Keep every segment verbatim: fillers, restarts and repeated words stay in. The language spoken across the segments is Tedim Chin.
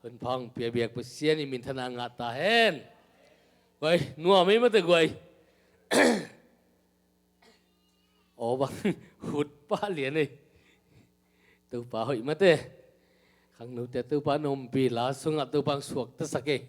Hun pha hong pia biak Pasian in minthanna ngah ta hen. Guai, nuam ei mate guai. Aw bang, hut pah lian ei. Topa hoih mate. Khangnote Topa in ompih la sungah Topa hong suaktasak ei.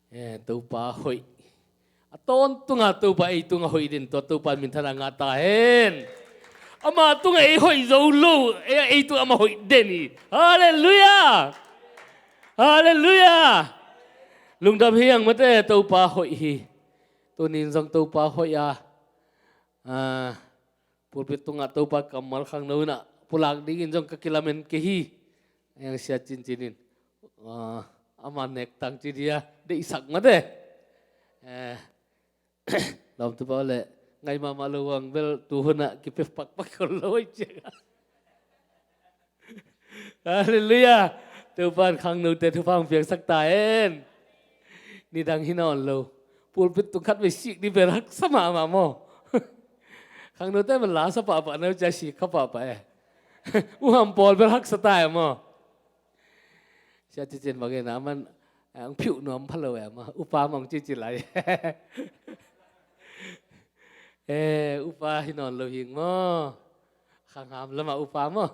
Eh, Topa hoih. A tawntunga Topa ei tungah hoih den, tua Topa in minthanna ngah ta hen. Ama tungah ei hoih zo lo, ei, ei tungah ama hoih den hi. Halleluiah. Halleluiah. Lungdam hi hang mate, Topa hoih hi. Tunin zong Topa hoih a, ah, pulpit tungah Topa kammal khangno in ah pulak dingin zong ka kilamen kei hi. Hang sia cincin in, ah, ama nek tang ci dia deihsak mate. Eh, lawmtupa le ngai mahmah lo hang bel tuhun ah kipia pakpak khol lo ei ciang. Halleluiah. Topa in khangnote thupha hong piaksak ta hen. Nidang hi nawn lo. Pulpit tung khat vei sik ding pen haksa mahmah maw. Khangnote pen la sa pahpah na uh cia sik kha pahpah e. U Ham Pawl pen haksa ta e maw. Sia cincin bangin a man, eh, hong phiuh nuam pha lo e maw. Upa mah hong cici lai. Eh, upa hi nawn lo hing maw. Khangham lamah upa maw.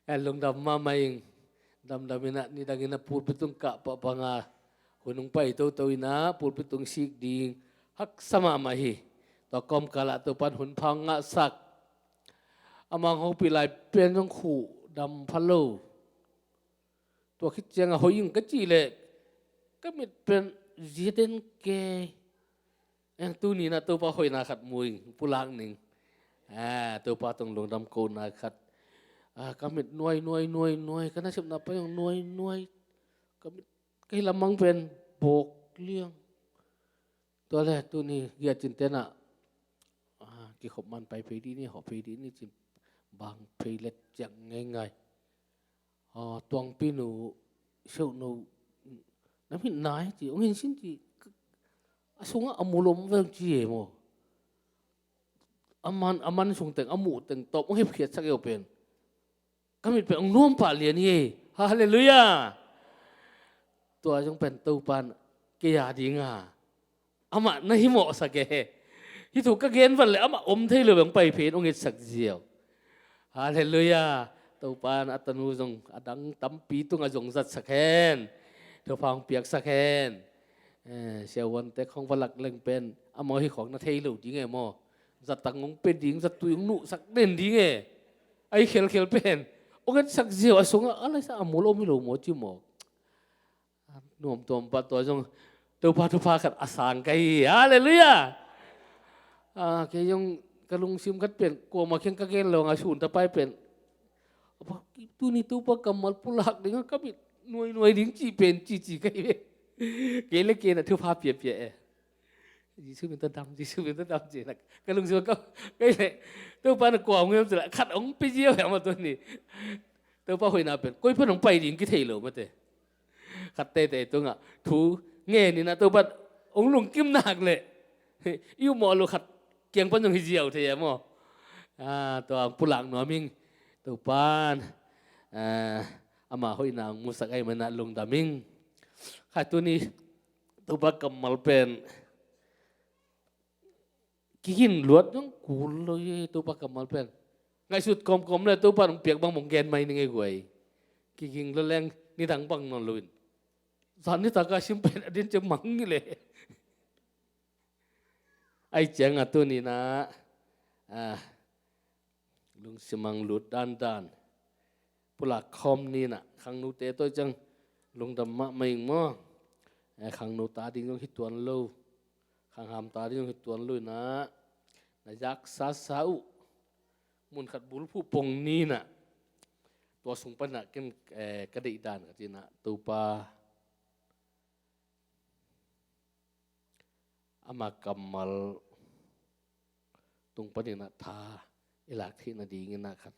Eh, lungdam mahmah ing. Damdam in ah nidang in ah pulpit tung kah pah banga hun hong pai toto in ah pulpit tung sik ding haksa mahmah hi. Tua kawmkal ah Topa in hun pha hong ngahsak. Amah hong hopih lai pen zong khuh dam pha lo. Tua khit ciangah hoih ing ka cih leh ka mit pen zia den kei. Eng, tuni in ah Topa hoihna khat mu ing, pulak ning. Ah, Topa tung lungdam kohna khat. Ah, ka mit nuai, nuai, nuai, nuai. Ka nasepna pai hong nuai, nuai. Ka mit, ka hih lamang pen bawk liang. Tua le tuni giat cinten ah, ah, kikhop man pai phei dih ni, hawh phei dih ni cin bang phei let ciang ngeingai. Ah, tuangpi nu, seuh nu, na mit nai ci, hong hin sin ci, a sungah a mul om veng ci e maw. A man, a man sung teng, a muh teng tawp hong hepkhiatsak e uh pen. Ka mit pen hong nuam pah lian hi ei. Halleluiah. Tua zong pen Topa in kei a dinga amah na himawhsak e. Hih thu ka gen van le amah om thei lo bang pai phei in hong itsak ziau. Halleluiah. Topa in a tanu zong a dang tampi tungah zong zatsak hen. Thupha hong piaksak hen. Eh, siavuante khong va lak leng pen amau hi khawng na thei lo ding e maw. Zatang hong pe ding, zattui hong nuhsak den ding e. Ai khelkhel pen hong etsak ziau a sungah a laisa a mul om hi lo maw ci maw. Nuam tuam pah tua zong Topa thupha khat a sang ka hi. Halleluiah. Ah, kei zong ka lungsim khat pen kuamah khiang ka gen lo nga sun tapai pen. Tuni Topa kammal pulak ding a ka mit nuainuai ding cih pen cici ka hi ve. Kei le kei na thupha piapia e. Jesu min tawh dam, Jesu min tawh dam ci na ka lungsim ka, kei le Topa na kua hong hiam ci la khat hong pia ziau hiam a tuni. Topa hoihna pen koi pan hong pai ding kithei lo mate. Khat teitei tungah thu ngen in a Topa hong lungkim nak leh i upmawh lo khat kiang pan zong hi ziau thei e maw. Ah, tua hong pulak nuam ing. Topa in, ah, ama hoihna hong musak ahih manin ah lungdam ing. Kha tuni Topa kammal pen kigin luat zong kul lo hi. Topa kammal pen ngaihsut kawmkawm le Topa in hong piak bang mong gen mai ning e guai. Kiging lo leng nidang bang nawn lo in. Zan nitak a sim pen a din ciang mang hi le. Ai ciang a tuni in ah, ah, lungsim hong lut dandan pulak khawm ni in ah khangnote tawh ciang lungdam mahmah ing maw. Eh, khangno ta ding zong hi tuan lo, khangham ta ding zong hi tuan lo in ah na zak sasa uh mun khat bulphuh pong ni in ah tua sung pan ah ken, eh, ka deih dan khat in ah Topa ama kammal tung panin ah tha i lak theih nadingin ah khat.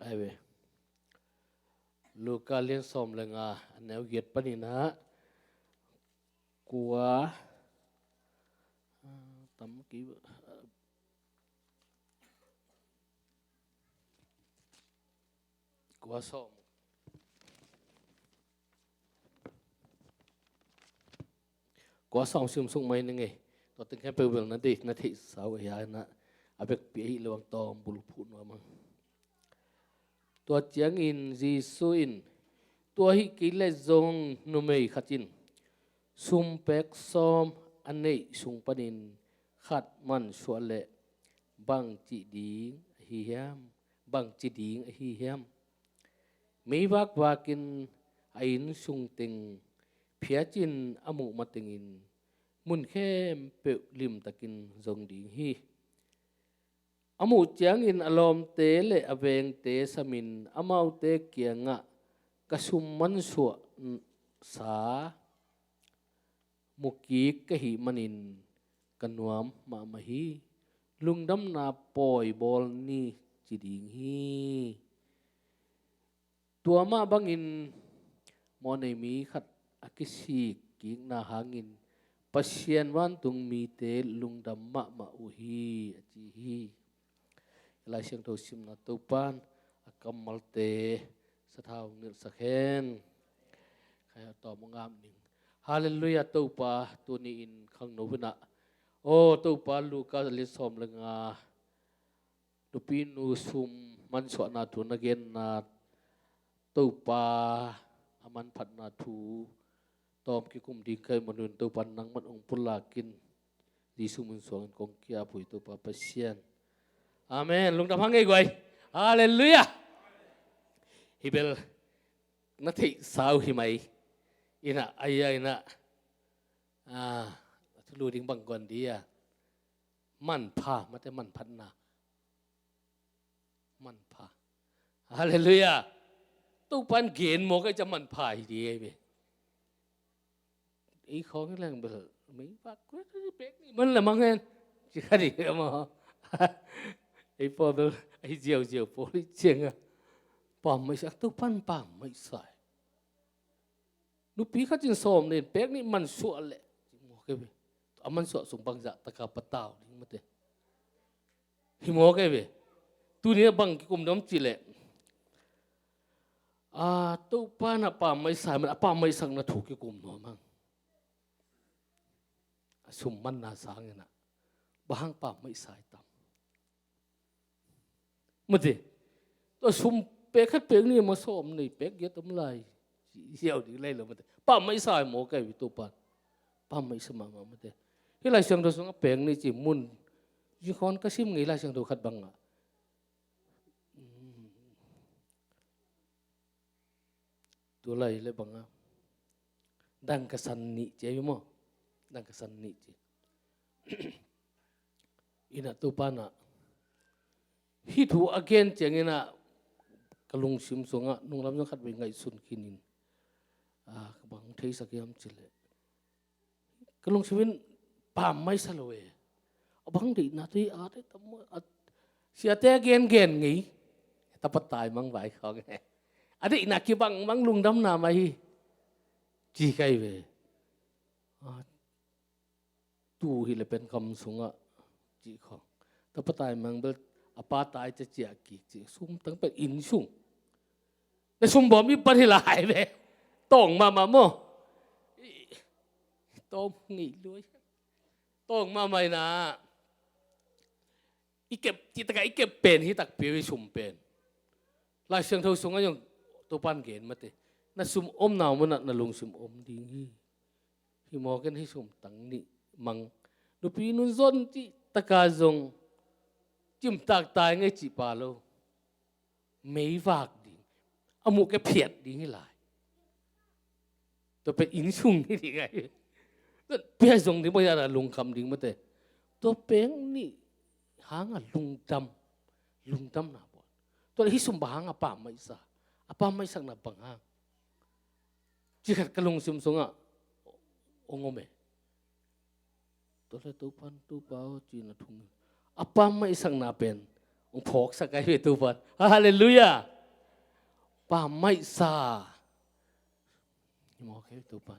Ai ve. Luka lian sawm le nga, a neu giat panin ah kua, ah, tam ki, kua sawm. Kua sawm sim sung mai na ngei. Tua teng khempeuh bel na deih na theihsa uh a, hia na a vekpi ahi lo ang tawm bul phuh nuam ang. Tua ciangin Jesuh in, tua hi kei leh zong numei khat in sum pek sawm a neih sung panin khat mansuah leh bang ci ding ahi hiam? Bang ci ding ahi hiam? Meivak vakin a inn sung teng phiatin a muh matengin mun khempeuh limtakin zong ding hi. A muh ciangin a lawmte le a vengte samin amaute kiangah, ka sum mansuahsa mukik ka hih manin ka nuam mahmah hi. Lungdamna pawi bawl ni, ci ding hi. Tua mah bangin mawhnei mi khat a kisik kikna hangin Pasian vantung mite lungdam mahmah uh hi, a ci hi. Lai Siangtho simna Topan a kammalte sathau nilhsak hen. Khai a tawm a ngam ning. Halleluiah. Topa, tuni in khangno hunah, aw Topa, Luka lian sawm le nga, nupinu sum mansuahna thu na genna, Topa, a manphatna thu tawm kikum ding ka hih manun Topa nangman hong pulakin Jesuh min suangin kong ki-ap uh hi Topa Pasian. Amen. Lungdam hang ei guai. Halleluiah. Hi bel na theihsa uh hi mai. Inah, ai-a inah, ah, a thulu ding bang guan di a, manpha mate manphatna. Manpha. Halleluiah. Topan gen mawk a i ca manpha hi di ei ve. Ei khawng i leng bel meivak pek ni man le mang hen, ci kha di a maw. Ei pawl bel ei ziauziau pawl i cianga pammaihsa, Topan pammaihsa hi. Nupi khat in sawm nen pek nih mansuah leh, ci mawk ei ve. A mansuah sung bangzah taka patau ding mate. Hi mawk ei ve. Tuni a bang kikum nuam cih leh, a, Topa na pammaihsa man a pammaihsakna thu kikum nuam ang. A sum manna sangin ah bang hang pammaihsa i tam? Mate. Tua sum pek khat pek nih ma sawm nei pek giat om lai. Ziau ding lai lo mate. Pammaihsa hi mawk ei ve Topa. Pammaihsa mahmah mate. Hih Lai Siangtho sungah pek nih ci mun. Zingkhawng ka sim ngei Lai Siangtho khat bangah. Tua lai le banga dangkasan nih ci ahi maw? Dangkasan nih ci. Inah Topa nah hih thu a gen ciangin ah ka lungsim sungah nunglam sung khat vei ngaihsun khinin, ah, ka bang theisak hiam ci leh, ka lungsim in pammaihsa lo e. A bang deihna tei a tei tam a, siate a gengen ngei. Tapa taimang vai khawng e. A deihna kibangmang lungdamna mah hi. Ci kai ve. A, tu hi le pen kam sungah ci khawng. Tapa taimang bel a pa tai ca ciah kik ci. Sum tang pen inn sung. Na sumbawm i pan hi lai ve. Tawng mahmah maw? Tawng ngei luai. Tawng mahmah inah i kep, cih takah i kep pen hi takpi ve sum pen. Lai Siangtho sungah zong Topan gen mate. Na sum omna munah na lungsim om ding hi. Hi mawk in hih sum tang nih mang. Nupi nun zon cih taka zong cimtak tai ngei cih pa lo. Meivak ding. A muh kei phiat ding hi lai. Tua pen inn sung hi ding ahi. Pia zong ding maw, a lungkham ding mate. Tua pek nih hanga lungdam. Lungdamna bawl. Tua hih sum bang hanga pammaihsa? A pammaihsakna bang hang? Ci khat ka lungsim sungah ong om e. Tua le Topan, Topa aw, ci na thung. A pammaihsakna pen ong phawksak ahi ve Topan. Halleluiah. Pammaihsa. Hi maw, kei Topan.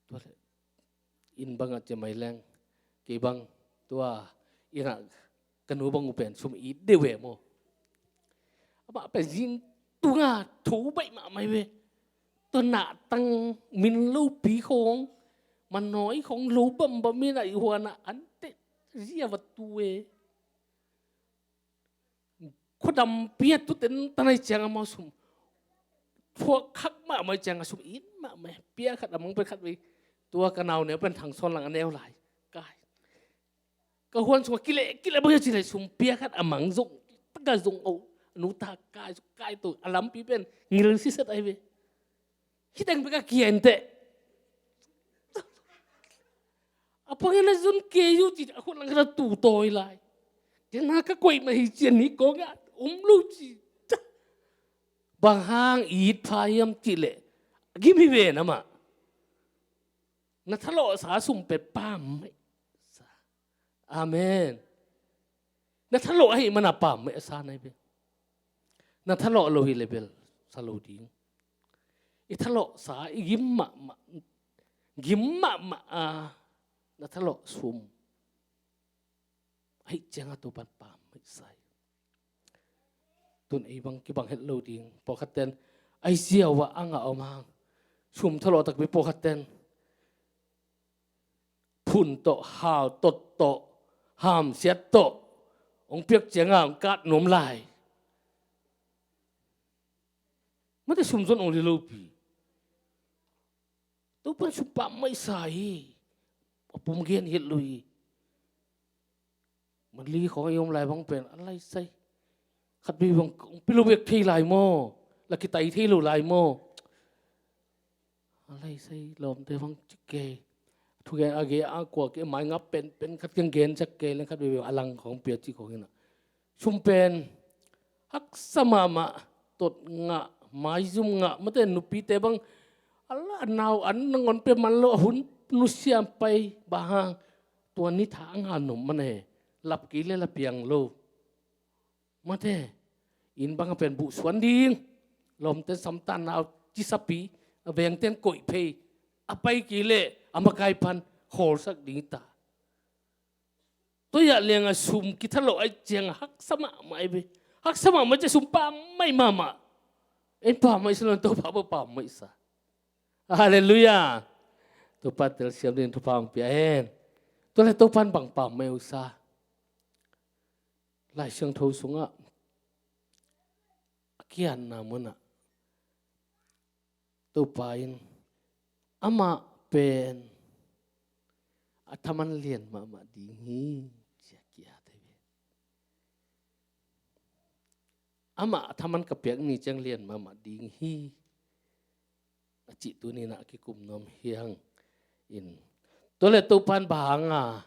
Tua leh inn bangah ciah mai leng, kei bang tua innah ka nu bang uh pen sum it deuh ve maw. Amah pen zing tunga thu baih mahmah hi ve. Tua nahtang min lopi khawng, manawi khawng lo bambam innah i huanah an teh zia va tu ve. Khuadampi a tu tentan ahih ciangin amau sum phuak khak mahmah ahih ciangin sum it mahmah. Pia khat a mang pen khat vei, tua ka nau neu pen Thang Sawn Lang a neu lai. Kai. Ka huan sungah kileh kileh bang hiam cih leh sum pia khat a mang zong, taka zong o, a nu ta kai, kai to a lampi pen ngil siset ahi ve. Hih teng bek a kia inteh. A pangin a zon kei uh ci a khuan lang khat a tu tawi lai. Tena ka koih mah hi cian ni kong a um lo ci. Bang hang it pha hiam cih leh a gim hi ve na mah. Na thalawhsa sum pet pam mai sa. Amen. Na thalawh ahih mana pam mai a sa nai ve. Na thalawh lo hi leh bel sa lo ding. I thalawhsa i gim mahmah, gim mahmah a na thalawh sum ahih ciangin Topan pam mai sa hi. Tun ei bang kibang het lo ding. Pawlkhat ten ai ziau ah a ngah om hang. Sum thalawh takpi pawlkhat ten phun tawh, hau tot tawh, hamsiat tawh hong piak ciangin hong kat nuam lai. Mate sum zon hong li lopi. Topan sum pam mai sa hi. A pum gen het lo hi. Mali khawng a i om lai bang pen a lai sai. Khat vei bang kong pilo bek thei lai maw? La kitai thei lo lai maw? A lai sai lawmte bang cik kei. Thugen a ge a kua kei mai ngap pen pen khat kiang gen cak kei leng khat vei bang a lang khawng pia cik khawng hinah. Sum pen haksa mahmah, tot ngah, maizum ngah, mate nupite bang a la nau an nangawn pe man lo a hun nusiam pai bang hang. Tua ni tha a ngah nuam mane lap kei le la piang lo. Mate inn bang a pen buh suan ding. Lawmten samtan nau cisapi a vengten koih phei a pai kei le a makai pan khawlsak ding ta. Tua ah lianga sum kithalawh ai cianga haksa mahmah ai ve. Haksa mahmah ciah sum pammaih mahmah. En pammaih sa lo, Topa bang pammaih sa. Halleluiah. Topa telsiam ding Topa hong pia hen. Tua le Topa in bang pammaih uh sa. Lai Siangtho sungah a kiatna munah Topa in amah pen a thaman lian mahmah ding hi, ci-a ki-at hi ve. Amah a thaman ka piak ni ciang lian mahmah ding hi, a cih tuni-in ah a kikum nuam hi hang in. Tua le Topa in bang hanga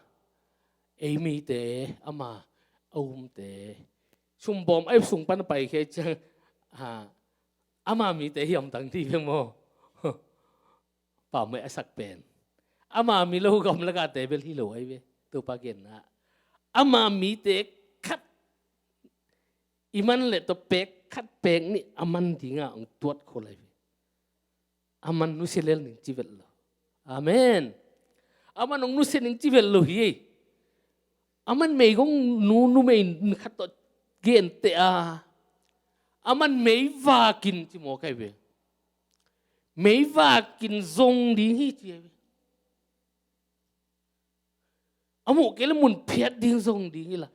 ei mite ama a umte sumbawm a ip sung pan a paikhia ciang a ama mite hiam tang dih ve maw? Pammaih a sak pen ama mi lo gam lakate bel hi lo ai ve. Topa genna ama mite khat i man le tua pek khat pek nih a man dinga hong tuat khol ai ve. A man nusia lel ning ci vet lo. Amen. A man hong nusia ning ci vet lo hi. A man meigong nu numei khat tawh genteh a, a man meivakin ci mawk ai ve. Meivakin zong ding hi ci ai ve. A muh kei le mun phiat ding zong ding hi lai.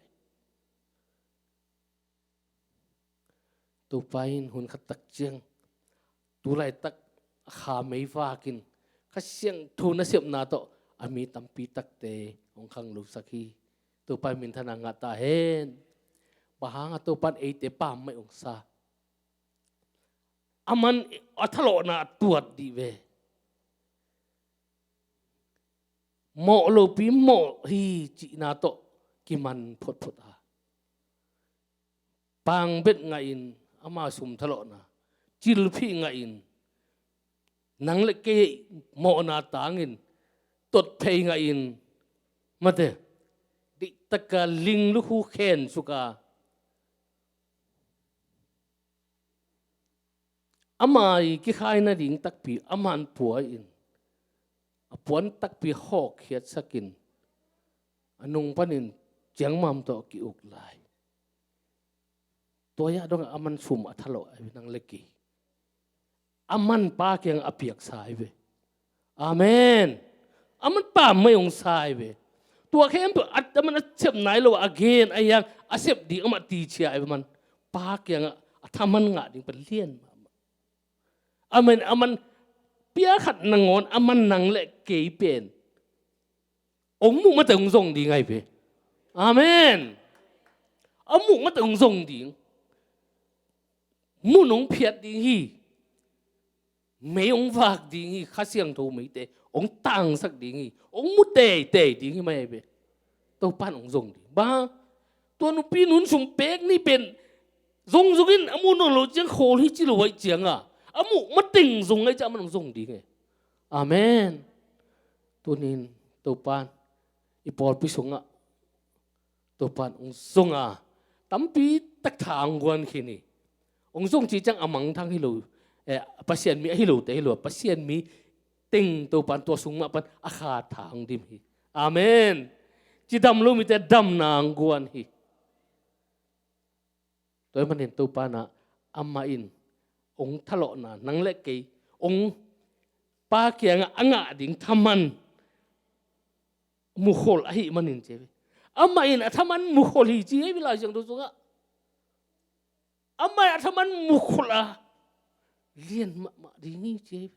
Topa in hun khat tak ciang tu laitak a kha meivakin Kha Siangtho nasepna tawh a mi tampi takte hong khanglosak hi. Topa in minthanna ngah ta hen. Bang hanga Topa in eite pammaih hong sa? A man a thalawhna a tuat dih ve. Mawh lopi mawh hi cihna tawh kiman photphot a, pangbet ngahin ama sum thalawhna, cilphih ngahin, nang le kei mawhna tangin totphei ngahin, mate, dihtaka ling lukhu khensuka, Ama i kikhai nading takpi aman pua in, a puan takpi hawkkhiatsakin, a nung panin ciangmam tawh ki-uk lai. Tua ya dongah aman sum a thalawh ai ve, nang le kei. Aman Pa kiangah a piaksa ai ve. Amen. Aman pammaih hong sa ai ve. Tua khempeuh a, aman a sep nai lo a gen a hiang a sep ding amah ticia ai ve. Aman Pa kiangah a thaman ngah ding pen lian mahmah. Amen. Aman pia khat nangawn aman nang le kei pen hong muh mate hong zong ding ai ve. Amen. A muh mate hong zong ding. Mun hong phiat ding hi. Mei hong vak ding hi. Kha Siangtho meite hong tangsak ding hi. Hong mu teitei ding hi mai ai ve. Topan hong zong ding. Ba, tua nupi nun sum pek ni pen zongzong in a mu nawn lo ciang khawl hi ci lo ai cianga, a muh mateng zong ai ciang aman hong zong ding e. Amen. Tunin Topan i pawlpi sungah Topan hong zong a, tampi tak tha hong guan khin hi. Hong zong ci ciang a mangthang hi lo, eh, Pasian mi ahi lote hi lo, Pasian mi teng Topan tua sung mah pan a kha tha hong dim hi. Amen. Cidam lo mite damna hong guan hi. Tua ahih manin Topan ah amah in hong thalawhna, nang le kei hong Pa kiangah a ngah ding thaman mukhol ahih manin ci hi. Amah in a thaman mukhol hi ci hi Lai Siangtho sungah. Amah in a thaman mukhol a lian mahmah ding hi ci hi.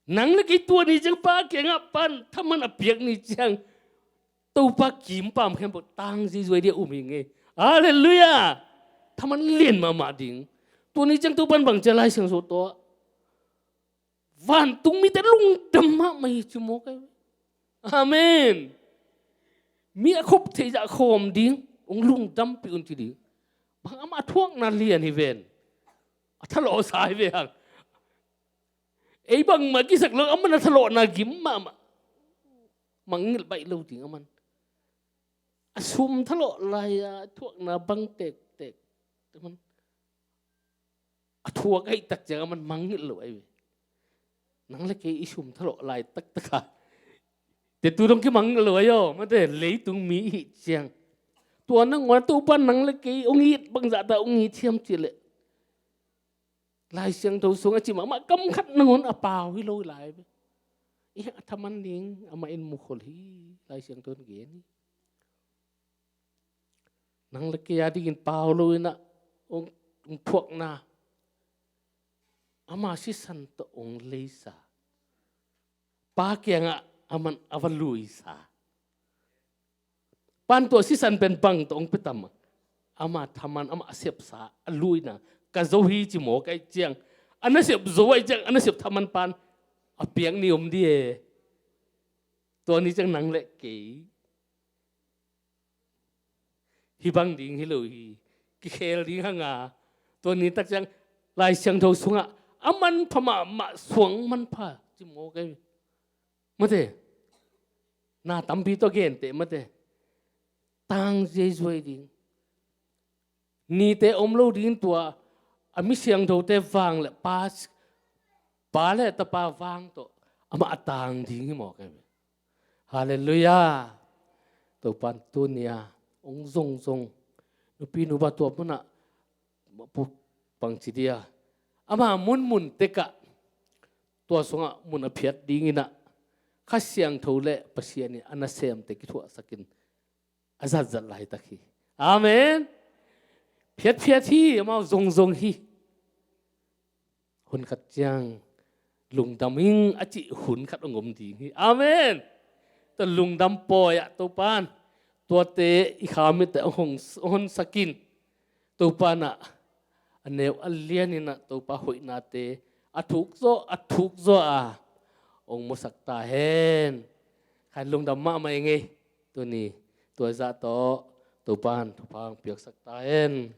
Nang le kei tua ni ciang Pa kiangah pan thaman a piak ni ciang Topa kimpam khempeuh tang ziazua dia um hi ngei. Halleluiah. Thaman lian mahmah ding. Tua ni ciang Topan bang cia Lai Siangtho tawh, vantung mite lungdam mahmah hi ci mawk ai. Amen. Mi a khop theih zah khawm ding, hong lungdampih un ci ding. Bang amah a thuakna lian hi ven. A thalawhsa hi ve hang. Ei bangmah kisak lo, aman a thalawhna gim mahmah. Mangngilh baih lo ding aman. A sum thalawh lai-a thuakna bang tektek. Aman a thuak ahih tak ciang aman mangngilh lo ai ve. Nang le kei i sum thalawh lai taktak a, te tu dong kimangngilh lo ai aw, mate, leitung mi i hih ciang. Tua nangawn Topan nang le kei hong it bangzah ta hong it hiam cih leh, Lai Siangtho sung a cih mahmah kam khat nangawn a pau hi lo lai ve. I a thaman ding amah in mukhol hi, Lai Siangtho in gen hi. Nang le kei a dingin pau lo in ah hong, hong thuakna, ama sisan tawh hong leisa. Pa kiangah aman a va luisa. Pan tua sisan pen bang tawh hong pia tam a, ama thaman, ama a sepsa, a luina, ka zo hi ci mawk ai ciang, a nasep zo ai ciang, a nasep thaman pan a piak ni om di e. Tua ni ciang nang le kei hih bang ding hi lo hi. Kikhel ding hang a, tua ni tak ciang Lai Siangtho sungah a manpha mahmah suang manpha ci mawk ai. Mate, na tampi tawh genteh mate. Tang ziazua ding. Nite om lo ding tua, a mi siangthote vang le Pa, Pa le Tapa vang tawh amah a tang ding hi mawk ai ve. Halleluiah. Topan tuni a hong zongzong nupi nupa tua munah pangci dia, ama munmun tekah tua sungah mun a phiat dingin ah Kha Siangtho le Pasian in a nasemte kithuahsakin a zatzat laitak hi. Amen. Phiatphiat hi, amau zongzong hi. Hun khat ciang lungdam ing a cih hun khat hong om ding hi. Amen. Tua lungdam pawi ah Topan tuate i kha mitte hong, hong honsakin, Topan ah a neu a lianin ah Topa hoihnate a thuk zaw, a thuk zaw a hong musak ta hen. Khan lungdam mahmah ing ei. Tuni tua zah tawh Topan thupha hong piaksak ta hen.